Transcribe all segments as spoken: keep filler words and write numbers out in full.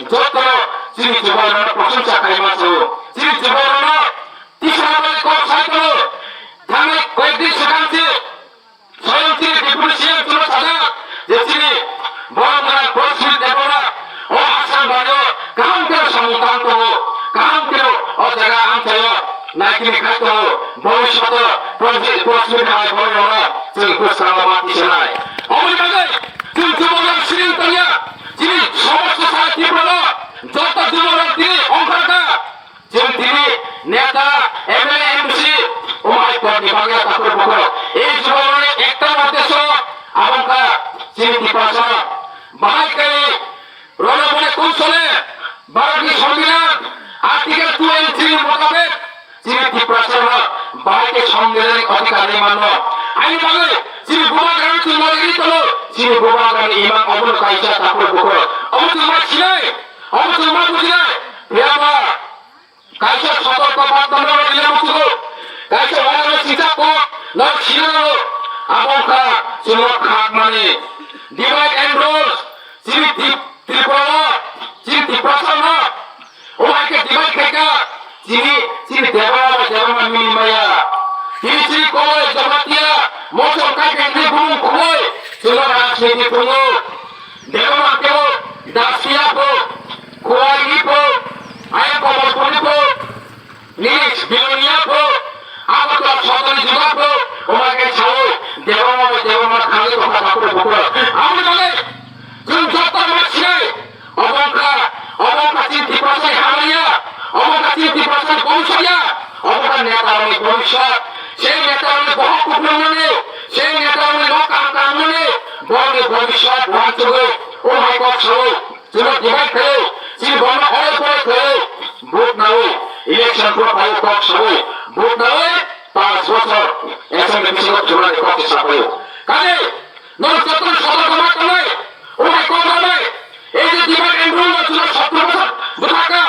Jotono chini chubairokno prosongsa khaima chao. Chini chubairokno tisana bai kok sai tongo. Thangnai koyekdin swkang se Swayam chini Deputy C M chwngno sajak je chini borok gwnang Proshil Debbarma o Assam bai o kaham khe samung tang tongo, kaham khe o jaga amchaio naikini khai tongo, bhobishoto Proshil, Proshil hai borok rokno chwng bwskango ma tisanai. Oboni bagwi chwng chubairok siring tongya, chini somosto sa Tripura o joto chubairok tini ongkhorkha. Chwng tini neta, M L A, M C, umai korni bagwi takhuk bukhuk. Ei chubairokni ekta uddesho abo wngkha chini Tiprasa bahai khe Ronobone Koushale Bharatni Songbidan Article two and three ni motabek chini Tiprasa rok bahai khe Songbidanni adhikar rwi mano. Ani bagwi chini bubagrani chwng mari rwi tongo, chini bubagrani imang obono kaisa takhuk bukhuk. Obo chwng ma sinai, obo chwng ma bujinai. Phiyaba Kaisa sotorko barta no rwgwi le muchungo. Kaisa uanalo sijak kok no sinango. Abo wngkha chwngno khakmani. Divide and rule. Chini Trip-, Tripura o, chini Tiprasa no. O hai khe divide khaikha. Chini, chini Debbarma bai Debbarma mili maya. Chini, chini Koloi Jamatia, mochong kai kai ni bumung khumui. Chwngno rajniti phungo. Debbarma kebo Dastiya pho, Khowai ni pho, ayang Komolpur ni pho, Nilesh Biloniya pho, Agartala Sodor ni juga pho, omai khe saui, Debbarma bai Debbarma thangwi tongkha takhuk bukhuk. Aboni bagwi chwng joto ma sinai, obo wngkha, obo wngkha chini Tiprasa ni hamya, obo wngkha chini Tiprasa ni bongsoya, obo wngkha neta rokni bongso. Sei neta rokni bohok kuplung mani, sei neta rokni nok kaham kaham mani, borokni bongso uansugwi, o hai kok saui. Chwngno divide khaio, chini borokno orai porai khaio, vote naui, election phuru phaio kok saui, vote naui, panch bochor assembly bisingo thwrwngni kok se sapaio. Kaje, norok jotono sotorko ma tongnai, omo hai kok rwnai, ei je divide and rule no chwngno sottor bochor bwthakha,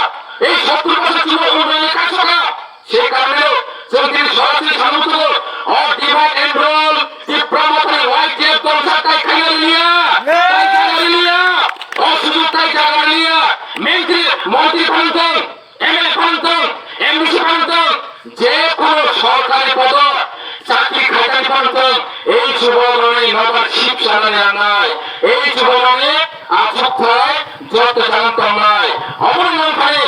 ei sottor bochor chwngno unnoyoni kaisokha, Se karone chwng tini sorasori samung tugo, o divide and rule, Tipra Mothani Y T F tongsa tai khaina liya, tai jaga liya, o sujug tai jaga liya, mantri, montri phano tong, M L A phano tong, M D C phano tong, je kono sorkari podo chakri khaitani phano tong, ei chubagrokni nobar sip sanani nangnai, ei chubagrokni achukthai joto jaga tongnai, obono nangphani